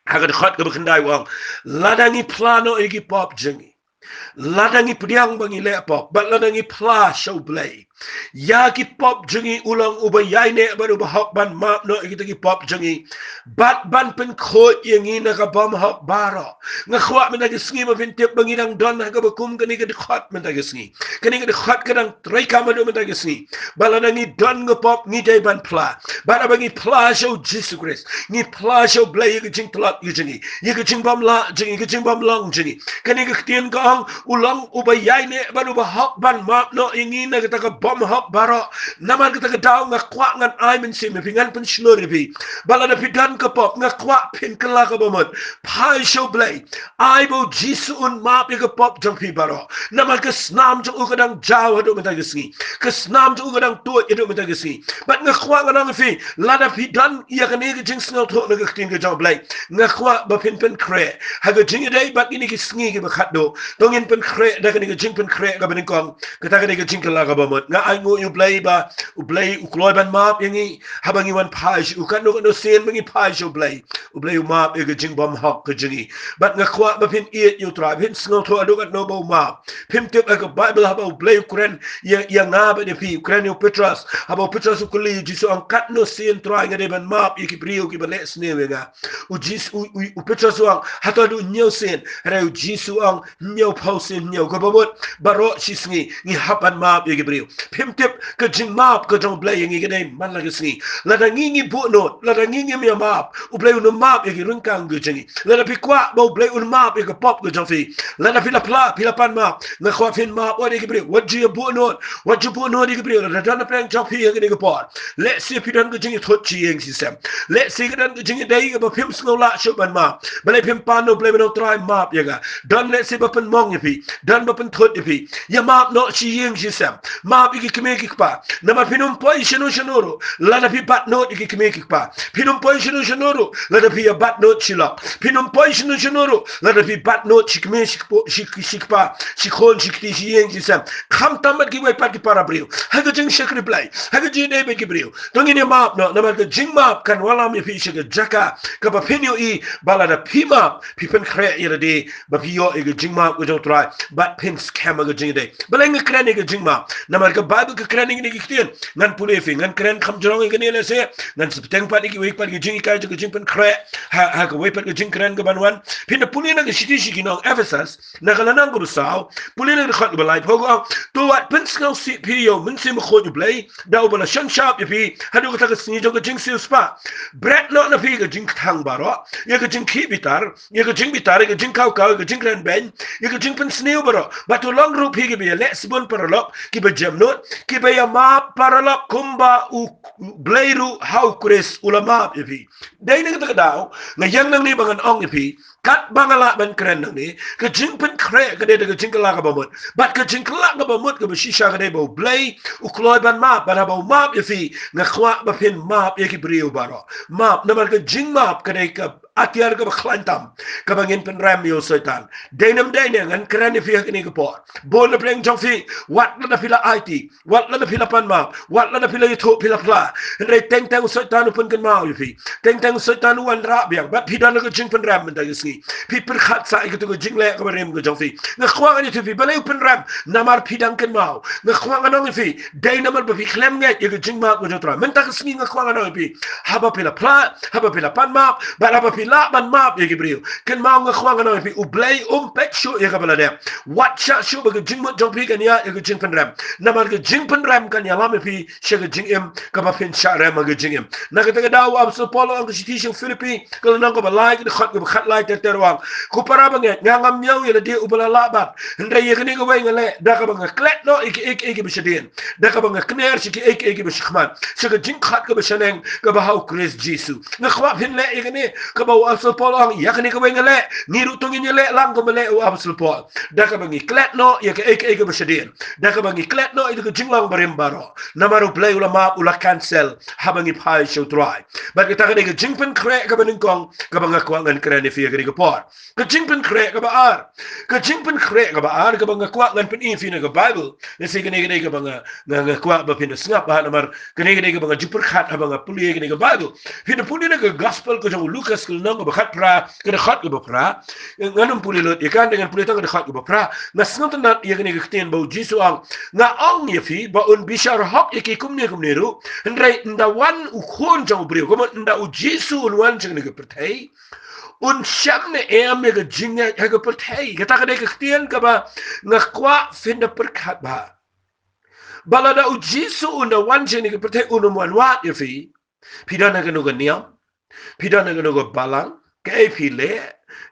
ha ka dkhot kaba khyndai, u ong, lada ngi phla noh ïa ki pop jong ngi, lada ngi pdiang ba ngi leh pop, bad lada ngi phla sha U Blei, ïa ki pop jong ngi, u long uba ïaineh bad uba hok ban map noh ïa kita ki pop jong ngi bad ban pynkhuid ïa ngi na ka bymhok baroh. Nga kwah mynta ka sngi ba phin tip ba ngi dang don ha kaba kum kane ka dkhot mynta ka sngi. Kane ka dkhot ka dang treikam haduh mynta ka sngi. Ba lada ngi don ka pop, ngi dei ban phla. Bad haba ngi phla sha U Jisu Khrist, ngi phla sha U Blei ïa ka jingtlot ka jong ngi, ïa ka jingbymlah jong ngi, ïa ka jingbymlong jong ngi. Kane ka ktien ka ong, u long uba ïaineh bad uba hok ban map noh ïa ngi na kata ka bymhok baroh. Namar kata ka daw nga kwah ngan ai mynsiem ïa phi, ngan pynshlur ïa phi, ba lada phi don ka pop, nga kwah phin kylla kaba mut. Phai sha U Blei. Ai ba U Jisu un map ïa ka pop jong phi baroh. Namar ka snam jong u ka dang jaw haduh mynta ka sngi. Ka snam jong u ka dang tuid haduh mynta ka sngi. Bad nga kwah ngan ong ïa phi, lada phi don ïa kane ka jingsngewthuh na ka ktien ka jong U Blei, nga kwah ba phin pynkhreh ha ka jingïadei bad kine ki sngi kiba khatduh. To ngin pynkhreh da kane ka jingpynkhreh kaba nyngkong. Kata ka dei ka jingkylla kaba mut. Nga ainguh ïa U Blei ba U Blei u kloi ban map ïa ngi haba ngi wan phai sha u. Katno katno sien ba ngi phai sha U Blei, U Blei u map ïa ka jingbymhok ka jong ngi. Bad nga kwah ba phin ïeit ïa U Trai, phin sngewthuh haduh katno ba u map. Phim tip ha ka Baibl haba U Blei u kren ïa, ïa nga bad ïa phi, u kren ïa u Petros. Haba u Petros u kylli U Jisu, ong, katno sien Trai nga dei ban map ïa ki briew kiba leh sniew ïa nga? U Jisu, u, u, u Petros u ong, hato haduh hynñiew sien? Hynrei U Jisu u ong, hynñiewphew sien hynñiew, kaba mut baroh shi sngi ngi hap ban map ïa ki briew. Phim tip, ka jingmap ka jong U Blei ïa ngi ka dei man la ka sngi. Lada ngi, ngi buh nud, lada ngi, ngim ïa map, U Blei un ym map ïa ki ryngkang ka jong ngi. Lada phi kwah ba U Blei un map ïa ka pop ka jong phi, lada phi la phla, phi la pan map, nga kwah phin map wat ïa ki briew. Wat ju ïa buh nud, wat ju buh nud ïa ki briew. Lada don hapdeng jong phi ha kane ka por, lehse phi don ka jingïathut shi ïing shi sem. Lehse ka don ka jingïadei kaba phim sngew lah shuh ban map. Balei phim pan na U Blei ban ong, Trai, map ïa nga? Don lehse ba pynmong ïa phi, don ba pynthut ïa phi. Ïa map noh shi ïing shi sem. Map ïa ki kmie ki kpa. Namar phin ym poi shano shano ruh lada phi bat nud ïa ki kmie ki kpa. Phin ym poi shano shano ruh lada phi ïa bat nud shi lok. Phin ym poi shano shano ruh lada phi bat nud shi kmie shi kpa, shi, shi kpa, shi khun, shi kti, shi ïing, shi sem. Khamtam bad kiwei pat ki para briew. Ha ka jingshakri Blei, ha ka jingïadei bad ki briew, to ngin ïa map noh, namar ka jingmap kan wallam ïa phi sha ka jaka kaba phin ïohi ba lada phi map, phi pynkhreh ïa lade, ba phi ïoh ïa ka jingmap ka jong U Trai bad phin skhem ha ka jingïadei. Balei nga kren ïa ka jingmap? Namar ka Baibl ka kren ïa kine ki ktien. Ngan pule ïa phi, ngan kren kham jrong ïa kane lehse, ngan sa bteng pat ïa kiwei pat ki jinghikai jong ka jingpynkhreh ha, ha kawei pat ka jingkren kaban wan. Phin da pule na ka shithi sha ki nong Ephesus, na ka lynnong kaba saw, pule na ka dkhot kaba laiphew, ka ong: To wat pynsngewsih phi ïa U Mynsiem Bakhuid U Blei, da uba la shon shap ïa phi haduh kata ka sngi jong ka jingsiewspah. Bret noh na phi ka jingkthang baroh, ïa ka jingkhih bitar, ïa ka jingbitar, ïa ka jingkawkaw, ïa ka jingkrenbeiñ, ïa ka jingpynsniew baroh. Bad to long ruh phi kiba ïaleh sbun paralok, kiba jemnud, kiba ïamap paralok, kumba U Blei ruh ha U Khrist u la map ïa phi. Dei na kata ka daw nga ïeng nangne ba ngan ong ïa phi, katba nga lah ban kren nangne, ka jingpynkhreh ka dei da ka jingkylla kaba mut. Bad ka jingkylla kaba mut kaba shisha ka dei ba U Blei u kloi ban map, bad haba u map ïa phi, nga kwah ba phin map ïa ki briew baroh. Map, namar ka jingmap ka dei ka atiar kaba khlaiñ tam kaba ngin pynrem ïa u Soitan. Dei ne ym dei ne, ngan kren ïa phi ha kane ka por. Bun na pdeng jong phi, wat lada phi la aiti, wat lada phi la pan map, wat lada phi la ïathuh phi la phla, hynrei teng teng u Soitan u pynkynmaw ïa phi. Teng teng u Soitan u wanrah biang, bad phi don ha ka jingpynrem mynta ka sngi. Phi pyrkhat sa ïa katu ka jingleh kaba rim ka jong phi. Nga kwah ngan ïathuh ïa phi balei u pynrem, namar phi dang kynmaw. Nga kwah ngan ong ïa phi, dei namar ba phi khlem ngeit ïa ka jingmap ka jong U Trai. Mynta ka sngi nga kwah ngan ong ïa phi, haba phi la phla, haba phi la pan map, bad haba phi lah ban map ïa ki briew, kynmaw, nga kwah ngan ong ïa phi, U Blei um peit shuh ïa kaba la dep. Wat shah shuh ba ka jingmut jong phi kan ïaid ïa ka jingpynrem. Namar ka jingpynrem kan ïalam ïa phi sha ka jingim kaba phin shah rem ha ka jingim. Na kata ka daw u Apostol Paul u ong ha ka shithi sha ki Philippi, ka lynnong kaba lai, ka dkhot kaba khatlai ter ter, u ong: Ko para bangeit, nga ngam ñiew ïa lade uba la lah bat, hynrei ïa kane kawei nga leh, da kaba nga klet noh ïa kiei kiei kiba shadien, da kaba nga kner sha kiei kiei kiba shakhmat, sha ka jingkhot kaba shaneng kaba ha U Khrist Jisu. Nga kwah phin leh ïa kane kaba u Apostol Paul u ong, ïa kane kawei nga leh. Ngi ruh to ngin ïaleh lang kumba leh u Apostol Paul, da kaba ngi klet noh ïa kiei kiei kiba shadien, da kaba ngi klet noh ïa ka jinglong barim baroh. Namar U Blei u la map, u la cancel haba ngi phai sha U Trai. Bad kata ka dei ka jingpynkhreh kaba nyngkong kaba nga kwah ngan kren ïa phi ha kane ka por. Ka jingpynkhreh kaba ar, ka jingpynkhreh kaba ar kaba nga kwah ngan pyni ïa phi na ka Baibl. Lehse kane ka dei kaba nga, nga, nga kwah ba phin da sngap bha, namar kane ka dei kaba nga ju pyrkhat haba nga pule ïa kane ka Baibl. Phin da pule na ka Gospel ka jong u Lukas, ka lynnong kaba khatphra, ka dkhot kaba phra. Ngan ym pule lut ïa ka, ngan pule tang ka dkhot kaba phra. Nga sngewtynnat ïa kane ka ktien ba u Jisu u ong: Nga ong ïa phi ba un bishar hok ïa ki kumne kumne ruh, hynrei ynda wan u Khun jong u briew, kumno, ynda u Jisu un wan sha kane ka pyrthei, un shem ne em ïa ka jingngeit ha ka pyrthei? Kata ka dei ka ktien kaba nga kwah phin da pyrkhat bha. Ba lada u Jisu un da wan sha kane ka pyrthei, un ym wan wad ïa phi. Phi don ha kano ka niam, phi don ha kano ka balang, kaei phi leh,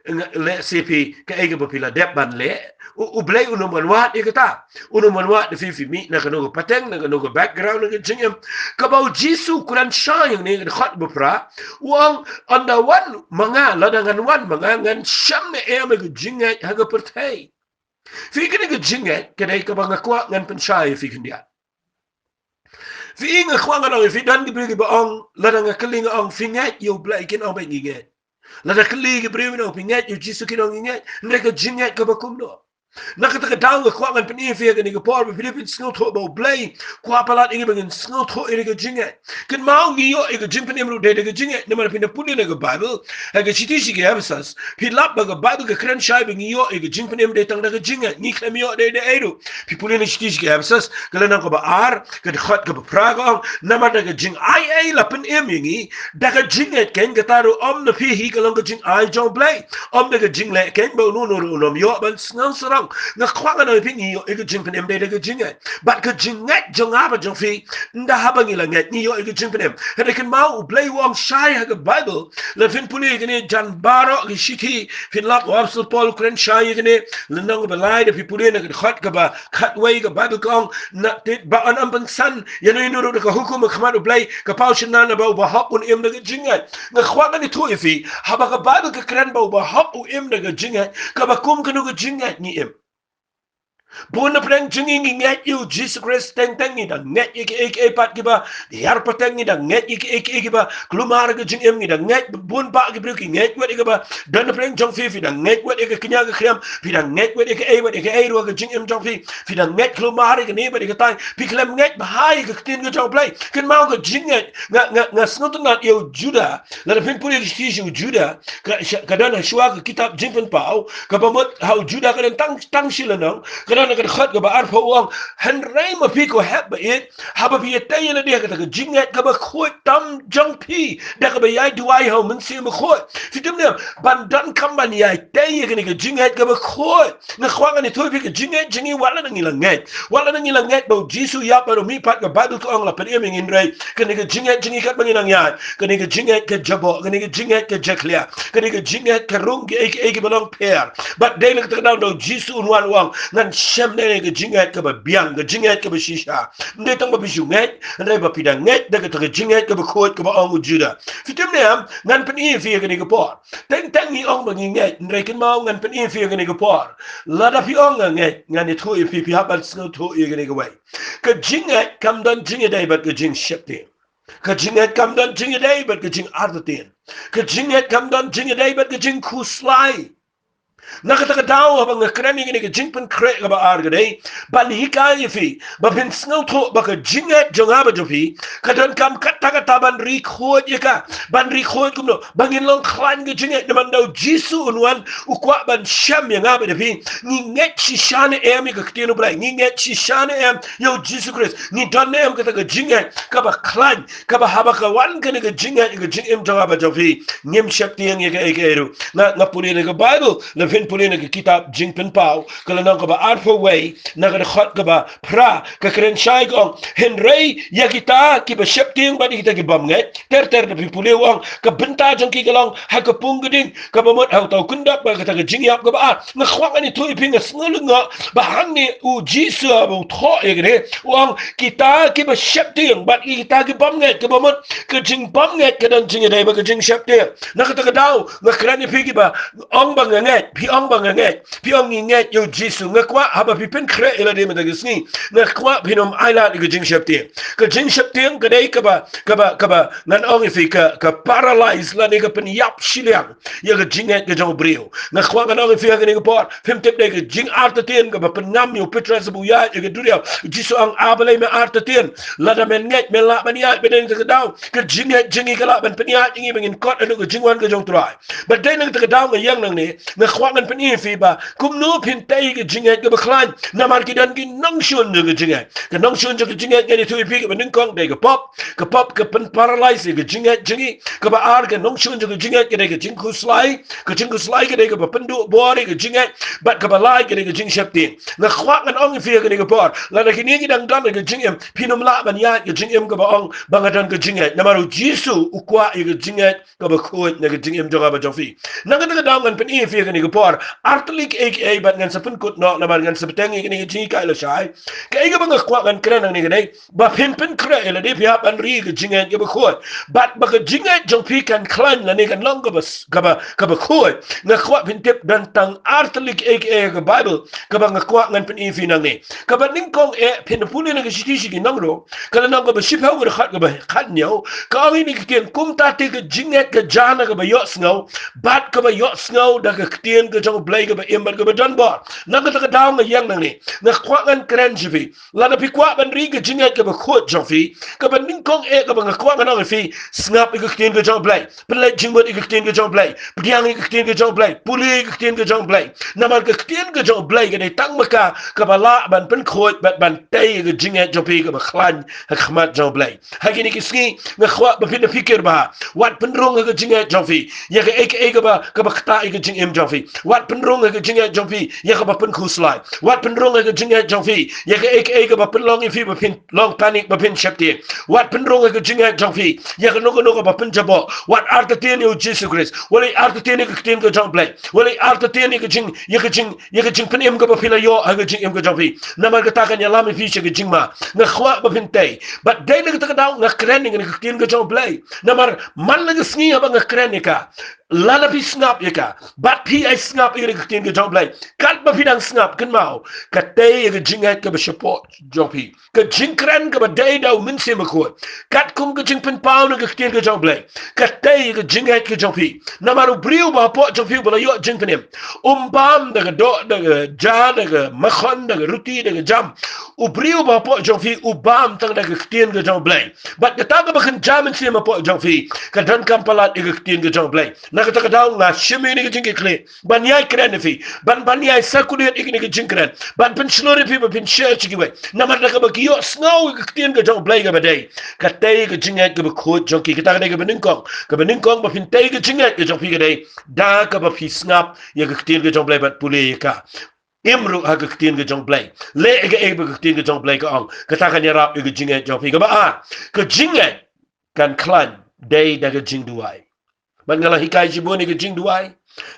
nga, lehse phi, kaei kaba phi la dep ban leh, U, U Blei un ym wan wad ïa kata. Un ym wan wad ïa phi, phi mih na kano ka pateng, na kano ka background, na ka jingim. Kaba u Jisu u kren shai hangne, ka dkhot ba phra, u ong: Ynda wan ma nga, lada ngan wan ma nga, ngan shem ne em ïa ka jingngeit ha ka pyrthei? Phi, kane ka jingngeit ka dei kaba nga kwah ngan pynshai ïa phi khyndiat. Phi, nga kwah ngan ong ïa phi, don ki briew kiba ong, lada nga kylli nga ong, phi ngeit ïa U Blei? Kin ong, ba ngi ngeit. Lada kylli ki briew, ong, phi ngeit ïa u Jisu? Kin ong, ngi ngeit. Hynrei ka jingngeit kaba kumno? Na kata ka daw nga kwah ngan pyni ïa phi ha kane ka por ba phi dei phin sngewthuh ba U Blei u kwah palat ïa ngi ba ngin sngewthuh ïa ka jingngeit. Kynmaw, ngi ïoh ïa ka jingpynim ruh dei da ka jingngeit. Namar phin da pule na ka Baibl, ha ka shithi sha ki Ephesus, phi lap ba ka Baibl ka kren shai ba ngi ïoh ïa ka jingpynim dei tang da ka jingngeit, ngi khlem ïoh da ei da ei ruh. Phi pule na ka shithi sha ki Ephesus, ka lynnong kaba ar, ka dkhot kaba phra, ka ong: Namar da ka jingai ei la pynim ïa ngi, da ka jingngeit keiñ, kata ruh ym na phi hi, ka long ka jingai jong U Blei. Ym da ka jingleh keiñ, ba uno uno ruh un ym ïoh ban sngewsarong. Nga kwah ngan ong ïa phi, ngi ïoh ïa ka jingpynim dei da ka jingngeit. Bad ka jingngeit jong nga bad jong phi, ynda haba ngi la ngeit, ngi ïoh ïa ka jingpynim. Hynrei kynmaw, U Blei u ong shai ha ka Baibl, lada phin pule ïa kane jan baroh ki shithi, phin lap u Apostol Paul u kren shai ïa kane, lynnong kaba lai, lada phi pule na ka dkhot kaba khatwei, ka Baibl ka ong: Na, te, ba yn ym pynsan ïano ïano ruh da ka hukum ha khmat U Blei, ka paw shynna, naba u bahok un im da ka jingngeit. Nga kwah ngan ïathuh ïa phi, haba ka Baibl ka kren ba u bahok u im da ka jingngeit, kaba kum kano ka jingngeit ngi im? Bun na pdeng jong ngi ngi ngeit ïa u Jisu Khrist teng teng, ngi dang ngeit ïa kiei kiei pat kiba hiar pateng, ngi dang ngeit ïa kiei kiei kiba kulmar ha ka jingim, ngi dang ngeit, bun bah ki briew ki ngeit wat ïa kaba don na pdeng jong phi, phi dang ngeit wat ïa ka kñia ka khriam, phi dang ngeit wat ïa kaei wat ïa kaei ruh ha ka jingim jong phi, phi dang ngeit kulmar ïa kane bad ïa katai, phi khlem ngeit bha ïa ka ktien ka jong U Blei. Kynmaw ka jingngeit, nga nga nga sngewtynnat ïa u Judah, lada phin pule ki shithi sha u Judah, ka sha- ka don ha shuwa ka kitab Jingpynpaw, kaba mut ha u Judah ka don tang tang shi lynnong, ka don ha ka dkhot kaba arphew, u ong, hynrei ma phi ko hep ba ïeit, haba phi ïatei ïa lade ha kata ka jingngeit kaba khuid tam jong phi da kaba ïai duwai ha u Mynsiem Bakhuid. Phi tip ne em, ban donkam ban ïai tei ïa kane ka jingngeit kaba khuid. Nga kwah ngan ïathuh ïa phi ka jingngeit jong ngi, wat lada ngi la ngeit, wat lada ngi la ngeit ba u Jisu u ïap bad u mihpat, ka Baibl ka ong, la pynim ïa ngi, hynrei kane ka jingngeit jong ngi katba ngi nang ïaid, kane ka jingngeit ka jaboh, kane ka jingngeit ka jakhlia, kane ka jingngeit ka rung kiei kiei kiba long pher. Bad dei na kata ka daw da u Jisu un wan, u ong, ngan shem ne ka jingngeit kaba biang, ka jingngeit kaba shisha. Ym dei tang ba phi shu ngeit, hynrei ba phi dang ngeit da kata ka jingngeit kaba khuid kaba ong u Judah. Phi tip ne em, ngan pyni ïa phi ha kane ka por. Teng teng ngi ong ba ngi ngeit, hynrei kynmaw ngan pyni ïa phi ha kane ka por. Lada phi ong nga ngeit, ngan ïathuh ïa phi, phi hap ban sngewthuh ïa kane kawei. Ka jingngeit kam don jingïadei bad ka jingsheptieng. Ka jingngeit kam don jingïadei bad ka jingartatien. Ka jingngeit kam don jingïadei bad ka jingkhuslai. Na kata ka daw haba nga kren ïa kane ka jingpynkhreh kaba ar ka dei ban hikai ïa phi ba phin sngewthuh ba ka jingngeit jong nga bad jong phi ka donkam katta katta ban ri khuid ïa ka, ban ri khuid kumno, ba ngin long khlaiñ ka jingngeit. Namar da u Jisu un wan, u kwah ban shem ïa nga bad ïa phi, ngi ngeit shisha ne em ïa ka ktien U Blei, ngi ngeit shisha ne em ïa u Jisu Khrist, ngi don ne em kata ka jingngeit kaba khlaiñ, kaba haba ka wan kane ka jingngeit ïa ka jingim jong nga bad jong phi, ngim sheptieng ïa kaei kaei ruh. Nga nga pule na ka Baibl, lada phin pule na ka kitab Jingpynpaw, ka lynnong kaba arphew wei, na ka dkhot kaba phra, ka kren shai, ka ong, hynrei ïa kita kiba sheptieng bad ïa kita ki bym ngeit, ter ter da phi pule, u ong, ka bynta jong ki ka long ha ka pung ka ding, kaba mut ha uta u kyndok bad kata ka jingïap kaba ar. Nga kwah ngan ïathuh ïa phi, nga sngew lyngngoh ba hangne u Jisu haba u thoh ïa kane, u ong, kita kiba sheptieng bad kita ki bym ngeit, kaba mut ka jingbymngeit ka don jingïadei bad ka jingsheptieng. Na kata ka daw nga kren ïa phi kiba ong ba nga ngeit, phi ong ba nga ngeit, phi ong ngi ngeit ïa u Jisu. Nga kwah haba phi pynkhreh ïa lade mynta ka sngi, nga kwah phin ym ailad ïa ka jingsheptieng. Ka jingsheptieng ka dei kaba, kaba, kaba ngan ong ïa phi ka, ka paralyze lane ka pynïap shiliang ïa ka jingngeit ka jong u briew. Nga kwah ngan ong ïa phi ha kane ka por, phim tip, dei ka jingartatien kaba pynngam ïa u Petros ba u ïaid ïa ka duriaw. U Jisu u ong, ah, balei me artatien? Lada men ngeit men lah ban ïaid. Bad dei na kata ka daw ka jingngeit jong ngi ka lah ban pynïaid ïa ngi ba ngin kot haduh ka jingwan ka jong U Trai. Bad dei na kata ka daw nga ïeng nangne, nga kwah ngan pyni ïa phi ba kumno phin tei ka jingngeit kaba khlaiñ. Namar ki don ki nongshun jong ka jingngeit. Ka nongshun jong ka jingngeit ngan ïathuh ïa phi, kaba nyngkong dei ka pop. Ka pop ka pynparalyze ïa ka jingngeit jong ngi. Kaba ar, ka nongshun jong ka jingngeit ka dei ka jingkhuslai. Ka jingkhuslai ka dei kaba pynduh bor ïa ka jingngeit. Bad kaba lai ka dei ka jingsheptieng. Nga kwah ngan ong ïa phi ha kane ka por, lada kine ki dang don ha ka jingim, phin ym lah ban ïaid ka jingim kaba ong ba nga don ka jingngeit. Namar u Jisu u kwah ïa ka jingngeit kaba khuid na ka jingim jong nga bad jong phi. Na kata ka daw ngan pyni ïa phi ha kane ka por ar tylli kiei kiei, bad ngan sa pynkut noh namar ngan sa bteng ïa kane ka jinghikai lashai. Kaei kaba nga kwah ngan kren hangne ka dei ba phin pynkhreh ïa lade, phi hap ban ri ka jingngeit kaba khuid. Bad ba ka jingngeit jong phi kan khlaiñ lane kan long kaba, kaba, kaba khuid. Nga kwah phin tip, don tang ar tylli kiei kiei ha ka Baibl kaba nga kwah ngan pyni ïa phi nangne. Kaba nyngkong, eh, phin pule na ka shithi sha ki Nongrum, ka lynnong kaba shiphew, ka dkhot kaba khathynñiew, ka ong ïa kane ka ktien, kumta te ka jingngeit ka jia na kaba ïohsngew, bad kaba ïohsngew da ka ktien ka jong U Blei kaba im bad kaba don bor. Na kata ka daw nga ïeng nangne, nga kwah ngan kren sha phi. Lada phi kwah ban ri ka jingngeit kaba khuid jong phi, kaba nyngkong, eh, kaba nga kwah ngan ong ïa phi, sngap ïa ka ktien ka jong U Blei. Pynleit jingmut ïa ka ktien ka jong U Blei. Pdiang ïa ka ktien ka jong U Blei. Pule ïa ka ktien ka jong U Blei. Namar ka ktien ka jong U Blei ka dei tang ma ka kaba lah ban pynkhuid bad ban tei ïa ka jingngeit jong phi kaba khlaiñ ha khmat jong U Blei. Ha kine ki sngi nga kwah ba phin da phikir bha. Wat pynrung ha ka jingngeit jong phi ïa kaei kaei kaba, kaba ktah ïa ka jingim jong phi. Wat pynrung ha ka jingngeit jong phi ïa kaba pynkhuslai. Wat pynrung ha ka jingngeit jong phi ïa kaei kaei kaba pynlong ïa phi ba phin long panic, ba phin sheptieng. Wat pynrung ha ka jingngeit jong phi ïa kano kano kaba pynjaboh. Wat artatien ïa u Jisu Khrist. Wat leit artatien ïa ka ktien ka jong U Blei. Wat leit artatien ïa ka jing, ïa ka jing, ïa ka jingpynim kaba phi la ïoh ha ka jingim ka jong phi. Namar kata kan ïalam ïa phi sha ka jingma. Nga kwah ba phin tei. Bad dei na kata ka daw nga kren ïa kane ka ktien ka jong U Blei. Namar man la ka sngi haba nga kren ïa ka, Lada phi sngap ïa ka, bad phi ai sngap ïa ka ktien ka jong U Blei, katba phi dang sngap, kynmaw, katei ïa ka jingngeit kaba shapoh jong phi. Ka jingkren kaba dei da U Mynsiem Bakhuid, katkum ka jingpynpaw na ka ktien ka jong U Blei, katei ïa ka jingngeit ka jong phi. Namar u briew ba hapoh jong phi uba la ïoh jingpynim, um bam da ka doh, da ka ja, da ka makhon, da ka ruti, da ka jam. U briew ba hapoh jong phi u bam tang da ka ktien ka jong U Blei. Bad kata kaba kynja mynsiem hapoh jong phi ka donkam palat ïa ka ktien ka jong U Blei. Na kata ka daw nga shim ïa kane ka jingkitkhlieh ban ïai kren ïa phi, ban, ban ïai sakudit ïa kane ka jingkren, ban pynshlur ïa phi ba phin share sha kiwei. Namar da kaba ki ïohsngew ïa ka ktien ka jong U Blei kaba dei, katei ka jingngeit kaba khuid jong ki. Kata ka dei kaba nyngkong. Kaba nyngkong ba phin tei ka jingngeit ka jong phi ka dei da kaba phi sngap ïa ka ktien ka jong U Blei bad pule ïa ka. Im ruh ha ka ktien ka jong U Blei. Leh ïa kaei ba ka ktien ka jong U Blei ka ong. Kata kan ïarap ïa ka jingngeit jong phi. Kaba ar, ka jingngeit kan khlaiñ dei da ka jingduwai. Bad nga la hikai shibun ïa ka jingduwai.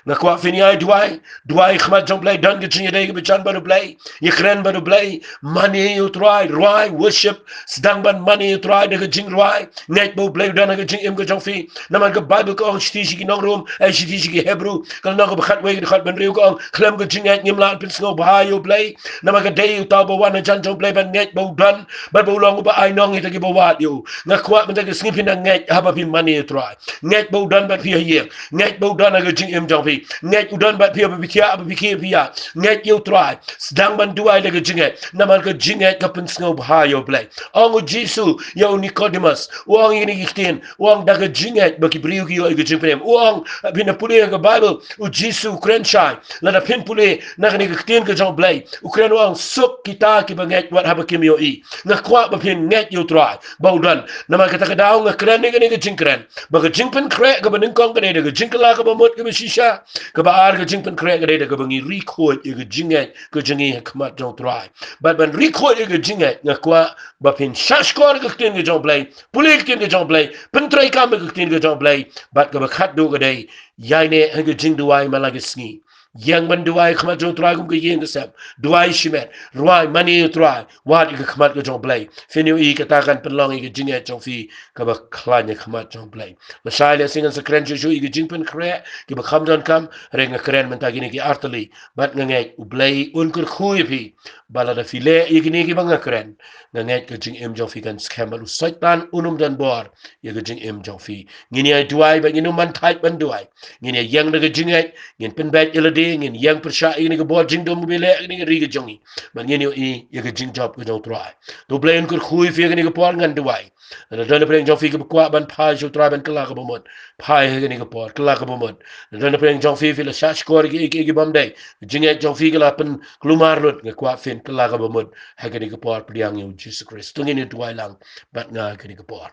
Nga kwah phin ïai duwai. Duwai ha khmat jong U Blei, don ka jingïadei kaba jan bad U Blei. Ïakren bad U Blei. Mane ïa U Trai, rwai, worship. Sdang ban mane ïa U Trai da ka jingrwai. Ngeit ba U Blei u don ha ka jingim ka jong phi. Namar ka Baibl ka ong, shithi sha ki nong Rom, eh, shithi sha ki Hebru, ka lynnong kaba khatwei, ka dkhot ba hynriew ka ong, khlem ka jingngeit ngim lah ban pynsngewbha ïa U Blei. Namar ka dei uta uba wan hajan jong U Blei ban ngeit ba u don, bad ba u long uba ai nong ïa kita kiba wad ïa u. Nga kwah mynta ka sngi phin nang ngeit haba phi mane ïa U Trai. Ngeit ba u don bad phi ha ïing. Ngeit ba u don ha ka jingim jong phi. Ngeit u don bad phi haba phi thiah, haba phi khie, phi ïaid. Ngeit ïa U Trai. Sdang ban duwai da ka jingngeit. Namar ka jingngeit ka pynsngewbha ïa U Blei. Ong U Jisu ïa u Nicodemus, u ong ïa kine ki ktien, u ong da ka jingngeit ba ki briew ki ïoh ïa ka jingpynim. U ong, phin da pule ha ka Baibl, U Jisu u kren shai, lada phin pule na kane ka ktien ka jong U Blei, u kren u ong, suk kita kiba ngeit wat haba kim ïohi. Nga kwah ba phin ngeit ïa U Trai ba u don. Namar kata ka daw nga kren ïa kane ka jingkren ba ka jingpynkhreh kaba nyngkong ka dei da ka jingkylla kaba mut kaba shisha. Kaba ar, ka jingpynkhreh ka dei da kaba ngi ri khuid ïa ka jingngeit ka jong ngi ha khmat jong U Trai. Bad ban ri khuid ïa ka jingngeit, nga kwah ba phin shahshkor ïa ka ktien ka jong U Blei, pule ïa ka ktien ka jong U Blei, pyntreikam ïa ka ktien ka jong U Blei. Bad kaba khatduh ka dei, ïaineh ha ka jingduwai man la ka sngi. Ïeng ban duwai ha khmat jong U Trai kum ka ïing ka sem. Duwai shimet, rwai, mane ïa U Trai, wad ïa ka khmat ka jong U Blei. Phin ïohi kata kan pynlong ïa ka jingngeit jong phi kaba khlaiñ ha khmat jong U Blei. Lashai lashisngi ngan sa kren shuh shuh ïa ka jingpynkhreh kiba kham donkam, hynrei nga kren mynta kine ki artylli. Bad nga ngeit U Blei un kyrkhu ïa phi ba lada phi leh ïa kine kiba nga kren, nga ngeit ka jingim jong phi kan skhem bad u Soitan un ym don bor ïa ka jingim jong phi. Ngin ïa duwai bad ngin ym man thait ban duwai. Ngin ïa ïeng da ka jingngeit, ngin pynbeit ïa lade, ngin ïeng pyrshah ïa kane ka bor jingdum ba phi leh ha kane ka ri ka jong ngi. Bad ngin ïohi ïa ka jingjop ka jong U Trai. To U Blei un kyrkhu ïa phi ha kane ka por, ngan duwai. Lada don napdeng jong phi kiba kwah ban phai sha U Trai ban kylla kaba mut, phai ha kane ka por, kylla kaba mut. Lada don napdeng jong phi phi la shahshkor ïa ki, ïa ki, ïa ki bym dei, ka jingngeit jong phi ka la pynkulmar lut, nga kwah phin kylla kaba mut ha kane ka por, pdiang ïa U Jisu Khrist. To ngin ïa duwai lang bad nga ha kane ka por.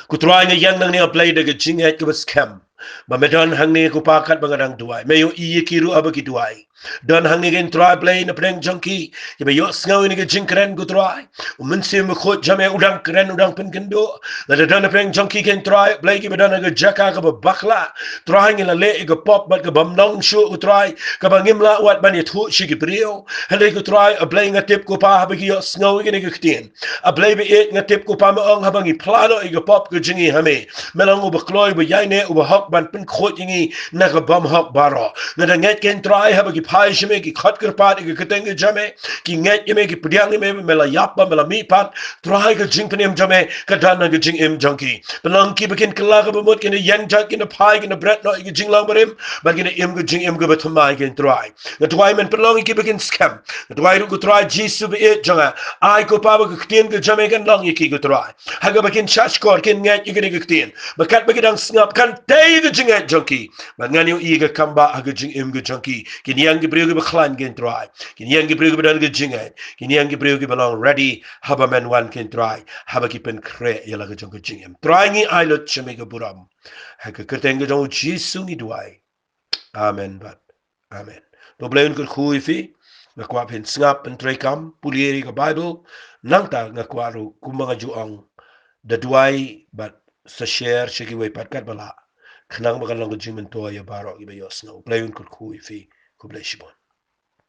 Ko Trai, nga ïeng nangne, A Blei, da ka jingngeit kaba skhem ba me don hangne, ko Pa, katba nga dang duwai. Me ïohi ïa ki ruh haba ki duwai. Don hangne, ko Trai Blei, napdeng jong ki kiba ïohsngew ïa kane ka jingkren, ko Trai. U Mynsiem Bakhuid jong me u dang kren, u dang pynkynduh. Lada don napdeng jong ki, ko Trai Blei, kiba don ha ka jaka kaba bakla, Trai, ngi la leh ïa ka pop bad ka bym nong shuh, ko Trai, kaba ngim lah wat ban ïathuh sha ki briew. Hynrei ko Trai, A Blei, nga tip, ko Pa, haba ki ïohsngew ïa kane ka ktien, A Blei baieit, nga tip, ko Pa, me ong haba ngi phla noh ïa ka pop ka jong ngi ha me, me long uba kloi, uba ïaineh, uba hok ban pynkhuid ïa ngi na ka bymhok baroh. Nga da ngeit, ko Trai, haba ki phai sha me, ki khot kyrpad ïa ka kyrteng ka jong me, ki ngeit ïa me, ki pdiang ïa me, me la ïap bad me la mihpat. Trai, ka jingpynim jong me ka don ha ka jingim jong ki. Pynlong ki ba kin kylla kaba mut, kin ïeng jait, kin phai, kin bret noh ïa ka jinglong barim, bad kin im ka jingim kaba thymmai, ko Trai. Nga duwai men pynlong ïa ki ba kin skhem. Nga duwai ruh, ko Trai Jisu baieit jong nga, ai, ko Pa, ba ka ktien ka jong me kan long ïa ki, ko Trai, ha kaba kin shahshkor, kin ngeit ïa kane ka ktien, ba katba ki dang sngap kan tei ïa ka jingngeit jong ki. Bad ngan ïohi ïa ka kam ba ha ka jingim ka jong ki. Kin ïeng ki briew kiba khlaiñ, ko Trai. Kin ïeng ki briew kiba don ka jingngeit. Kin ïeng ki briew kiba long ready haba men wan, ko Trai, haba ki pynkhreh ïa la ka jong ka jingim. Trai, ngi ai lut sha me ka burom ha ka kyrteng ka jong U Jisu ngi duwai. Amen bad amen. To U Blei un kyrkhu ïa phi. Nga kwah phin sngap, pyntreikam, pule ïa ka Baibl. Nangta nga kwah ruh, kumba nga ju ong, da duwai bad sa share sha kiwei pat katba lah, khnang ba kan long ka jingmyntoi ïa baroh kiba ïohsngew. U Blei un kyrkhu ïa phi. Khublei shibun.